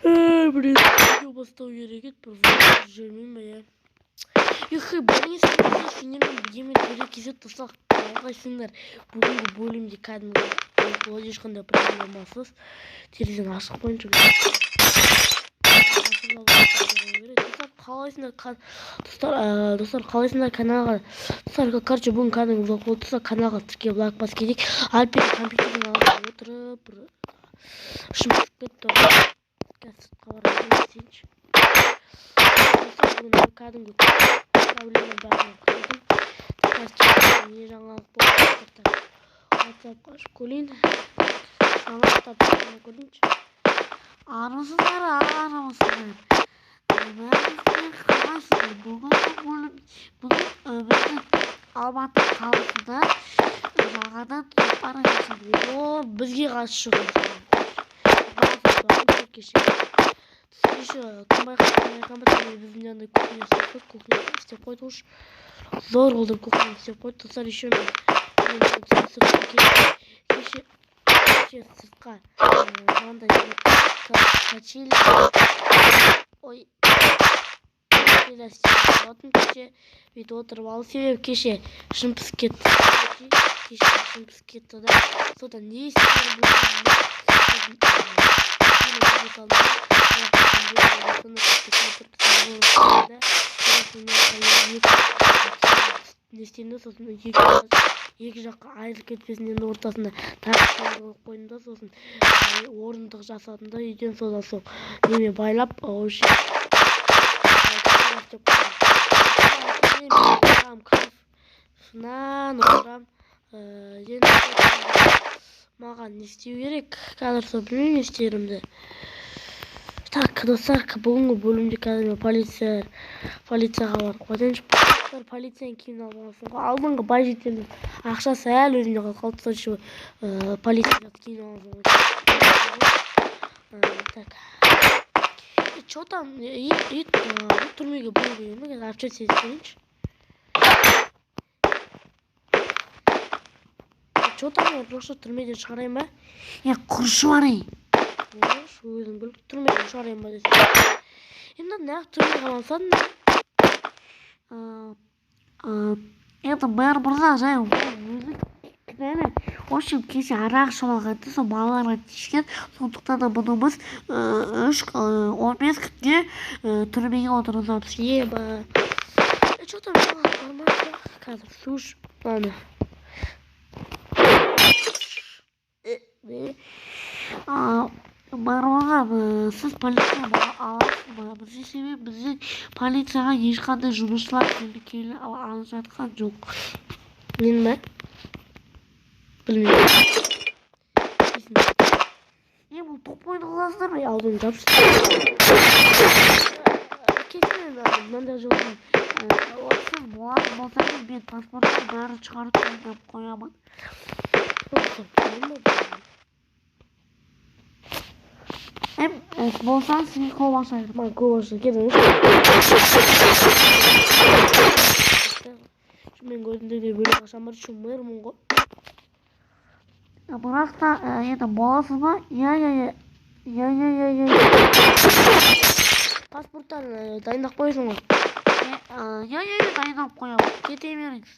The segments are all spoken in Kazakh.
Блин, видео бастау керек еді, бір влог жүрмеймін ба, иә? Эх, блин, сендермен біргемен төре кезет, достар, қалайсыңдар? Бүгінгі бөлімде кәдімгі болады, ешқандай проблемасыз. Терезені ашық қойыншы. Достар, қалайсыңдар? Достар, достар, қалайсыңдар каналға? Достар, короче, бүгін кәдімгі влог болды. Достар, каналға тіркеліп, лайк басып кетейік. Альпен компьютердің алдында отырып, бір ішім пысып кетті. Қазір сыртқа барып істейінші. Достар, бүгін кәдімгі проблема бәрінен құтылдым. Қазір не жаңалық болды? WhatsApp-қа ашып көрейін. Жаңалықтарды көрейінші. Армысыздар, армысыздар. Бәріңізге қалайсыздар? Бүгінгі бөлім, бүгін біздің Алматы қаласында жаңадан тұлпар жасалды. О, бізге қатысы жоқ. Кеше. Еще кім байқаған, біздің андай кухня істеп қойды, кухня істеп қойды уж. Зор қылдырып кухня істеп қойды. Достар, еще мен кеше кеше сыртқа мынандай качели, ой, качели істеп болатын кеше, бүйтіп отырып алып, себебі кеше ішім пысып кетті. Кеше ішім пысып кетті да, содан не істерімді білмей, не істеймін да, сосын екі жаққа айырылып кетпесін, енді ортасына тағы қойып қойдым да, сосын орындық жасадым да үйден, содан соң неме байлап, вообще кайфынан отырамын. Енді маған не істеу керек қазір, сол білмеймін не істерімді. Так, достар, бүгінгі бөлімде қазір мен полицияға барып қайтайыншы. Достар, полицияның киімін алып алғансың ғой. Алдыңғы бай жителдің ақшасы әлі өзімде қалып қалды. Сол үшін полицияға киініп алғансың ғой. Так. Чё там? Ит, түрмеге біреу келген бе? Қазір общаться етіп көрейінші. Чё там? Рұқсат, түрмеден шығарайын ба? Е, құрышы бар, ей. Өзің біл, түрмеден шығарайын ба десең. Енді неғып түрмеге қамалсаң? Енді мэр мырза, жай ол өзі кінәлі. В общем, кеше арақ ішіп алған да, сол балаларға тиіскен. Сондықтан да бұны біз үш, 15 күнге түрмеге отырғызамыз. Еба. Чё там жаңалық бар ма? Қазір су ішіп, ана. Мэр мырза, сіз полиция аласыз ба? Бізде, себебі бізде полицияға ешқандай жұмысшылар келе алып жатқан жоқ. Мен бе? Білмеймін. Е, бұл тупойды қыласыздар ма? Ай, аузыңды жапшы. Кеше мен мынандай жолдан, Сіз болатын болсаңыз, мен паспорттың бәрін шығарып дайындап қоямын. Болсаң, сізге көп ақша беремін. Маған көп ақша керек. Мен көзімдегідей бөлек ақшам бар, еще мэрмін ғой. Бірақ та, енді боласыз ба? Иә, иә, иә. Иә, иә, иә, иә. Паспорттарын дайындап қоясың ғой. Иә, иә, иә, дайындап қоямын. Кете беріңіз.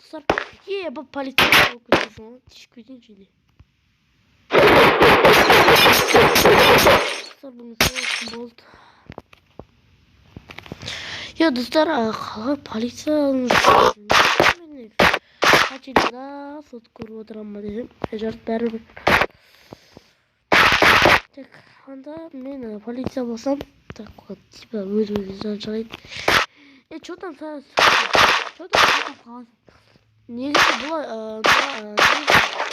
Достар, е, бұл полиция болып кетесің ғой. Тиісіп кетейінші үйде. Достар, бүгін солай болды. Е, достар, қалай полицияның қачелі сот көріп отырамын ба десем, жарт бәрібір. Так, анда мен полиция болсам, так, вот, типа, өз өзін шығарайын. Е, чё там, чё там, Чё там қалайсың? Негізі бұлай,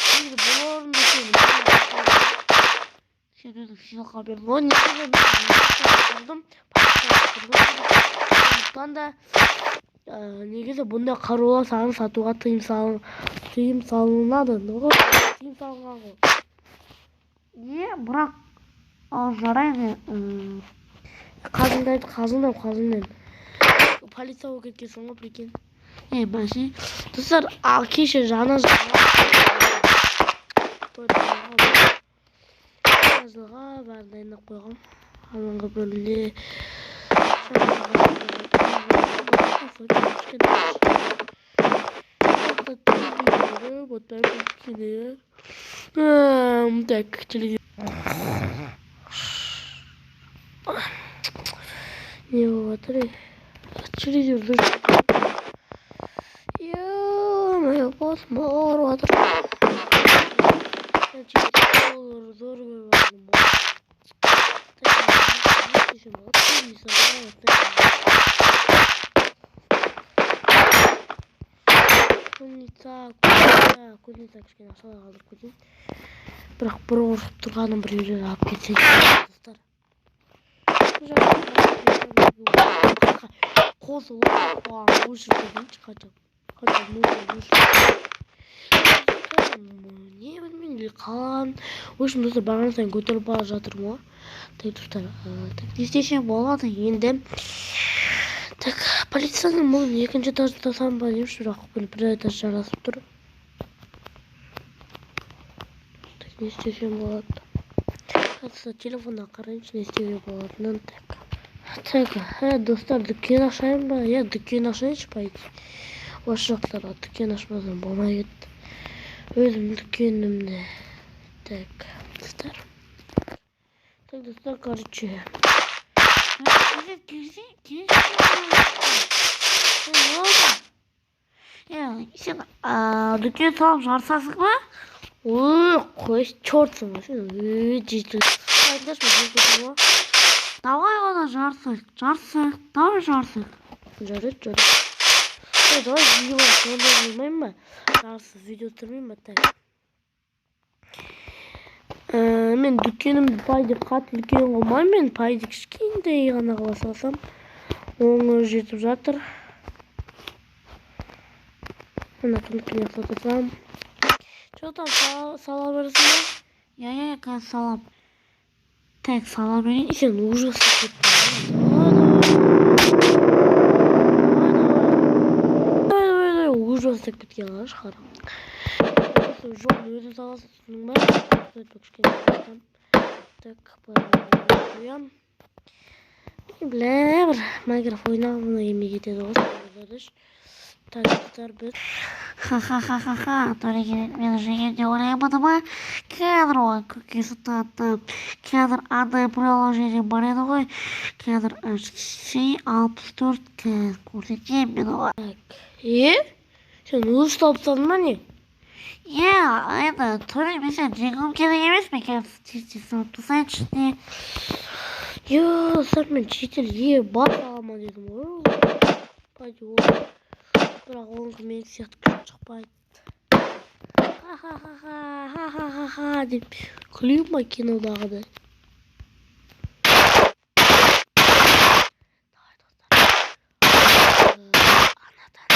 негізі бұлардың да Сен өзің сыйлыққа бердің. Ғой, негізі мен тұрдым, сондықтан да, негізі бұндай қарулар саған сатуға тыйым салынады. Ғой, тыйым салынған ғой. Не, бірақ, ал, жарайды, Қалжыңдайды, қалжыңдаймын, қалжыңдаймын. Полиция болып кеткенсің ғой, прикинь. Е, бәсе. Достар, ал кеше жаңа Жаңа жылға бәрін дайындап қойғам. Алдыңғы бөлімде так, телевизор. Не болып жатыр? Телевизор. Ё-моё, басым ауырып жатыр. Зор көріп жатырмын. Кузнеца кішкене ақшалай қалдырып кетейін. Бірақ бір қорқып тұрғаным біреулер алып кетсе достар. Қосылып өшіріп кетейінші хотя бы. Не білмеймін, или қалған. В общем, достар, барған сайын көтеріліп бара жатырмын ғой. Так, достар, так, не істесем болады енді. Так, полицияның мұның екінші этажын тасам ба деймін, бірақ бір этаж жарасып тұр. Так, не істесем болады. Қазір телефоннан қарайыншы, не істеуге болатынын. Так, так, достар, дүкен ашайын ба? Иә, дүкен ашайыншы, по идее. Осы жақтарға дүкен ашпасам болмай кетті. Өзім дүкенімді. Так, достар. Так, достар, короче. Сен дүкен салып жарысасың ба? Ой, қой, чертсың ғой сен. Ой, жетіл. Айтыңдаршы, мен көтеремін ғой. Давай оны жарысайық, жарысайық, давай жарысайық. Жарайды, жарайды. Ой, давай видео сондай қылмаймын ба? Жарысып видео түсірмеймін ба? Так. Мен дүкенімді пай деп қатты үлкен қылмаймын, мен пай деп кішкентай ғана қыла салсам, оңы жетіп жатыр. Мына кімдікіне сатасам. Че там, сала бересің ба? Иә, иә, қазір салам. Так, сала берейін. Сен ужас кеттің. Давай, давай, давай, ужас деп кеткен ғой, харам. Жолын өзің саласың, түсіндің ба? Кішкене так, қоямын. Бля, бір Майнкрафт ойнағым келмей кетеді ғой. Так, достар, біз Ха-ха-ха-ха-ха, Төреге мені жеңген деп ойлаймын ба? Қазір оған көкесі таттым. Қазір андай приложение бар еді ғой. Қазір 3C64 қазір көрсетемін мен оған. Е? Сен өз тауып тастадың ба не? Иә, енді Төре, мен сені жеңгім керек емес пе? Қазір тез-тез салып тастайыншы не. Е, достар, мен шетел е бас аламын дедім ғой. Пойди, бірақ оныкі менікі сияқты күшті шықпайды. Ха-ха-ха-ха, ха-ха-ха-ха деп күлейін ба кинодағыдай? Давай, достар. Анадан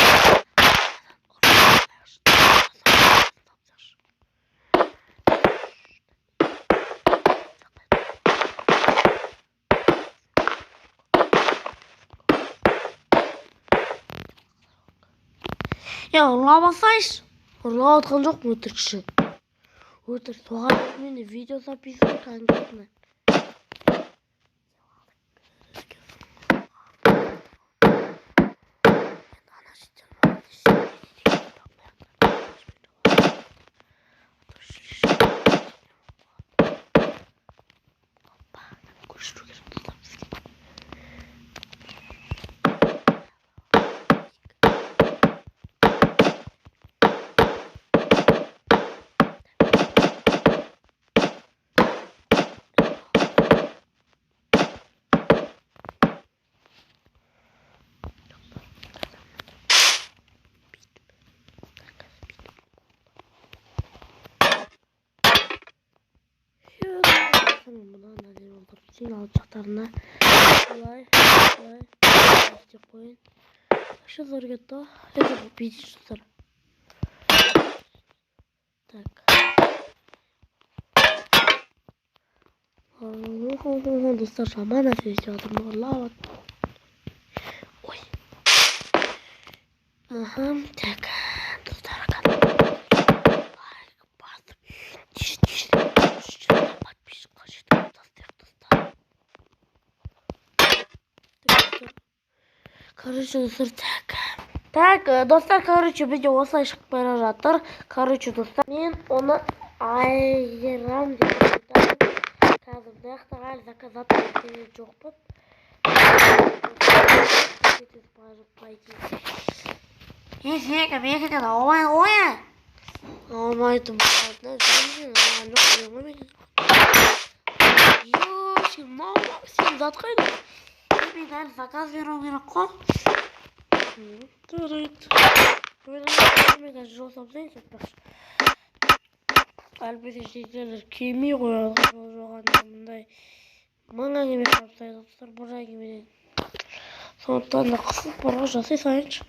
Е, ұрламасайшы. Ұрлап жатқан жоқпын, өтірікші. Өтірік соған мен видео записываю конкретно. Көшіру керек достар бізге. Бұдан да не болып тұр? Алып жақтарына былай, былай істеп қояйын. Вообще зор кетті ғой. Это бүйтейінші, достар. Так. Достар, жаман нәрсе істеп жатырмын, ұрлап. Ой. Аха, так. Достар, лайк басып, подписчик қажет. Короче, достар, так. Так, достар, короче, бізде осылай шығып бара жатыр. Короче, достар, мен оны айырам деп айтамын. Қазір мына жақта әлі заказать еткен жоқпын. По идее. Е, сен алмай ғой. Алмайтын болады. Жүрмін, маған жоқ деген ғой мен. Йо, сен мынау сен зат қайда? Мен әлі заказ беруім керек қой. Жарайды. Мен қазір жол салып тастайын. Әлбетте, жителдер келмей қояды жол жоғанда, мындай мың әңгіме шығарып тастайды, достар, бір әңгімеден. Сондықтан да қысылып бар ғой, жасай салайыншы.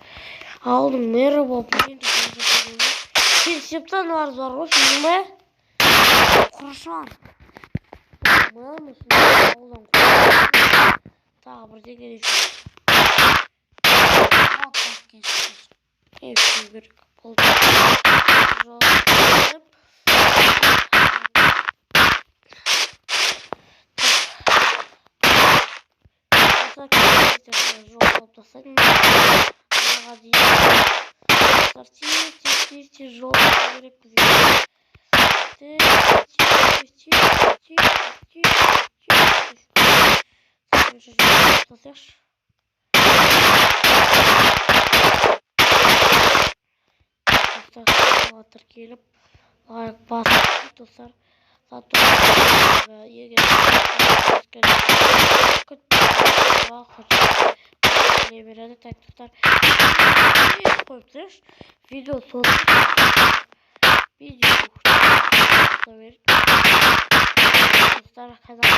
Ауылдың мэрі болып мен жасай. Сен істеп тастадың бар ғой, сенің бе? Құрышы бар. Мэрмісің, ауылдан тағы бірдеңе де істеу керек. Болды. Жол істеп. Достар, жол салып тастайын. Анаға дейін. Достар, тез, тез, тез, тез жол салу керек бізге. Тез, тез, тез, тез, тез, тез, тез. Бірінші жол салып тастайықшы. Достар, каналға тіркеліп, лайк басып, достар. Зато егер келе береді. Так, достар, қойып тастайықшы. Видео созып, видео береді. Достар, каналға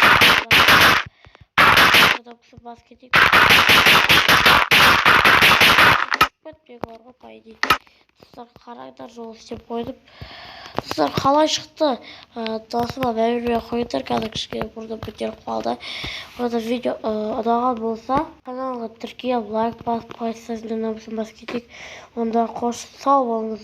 басып кетейік. Кетпек бар ғой, по идее. Достар, қараңдар, жол істеп қойдым. Достар, қалай шықты? Досыма бәрібір қойыңдар, қазір кішкене бұрын бітеліп қалды. Онда видео ұнаған болса, каналға тіркеліп, лайк басып қойсаңыз, басып кетейік. Онда қош, сау болыңыз.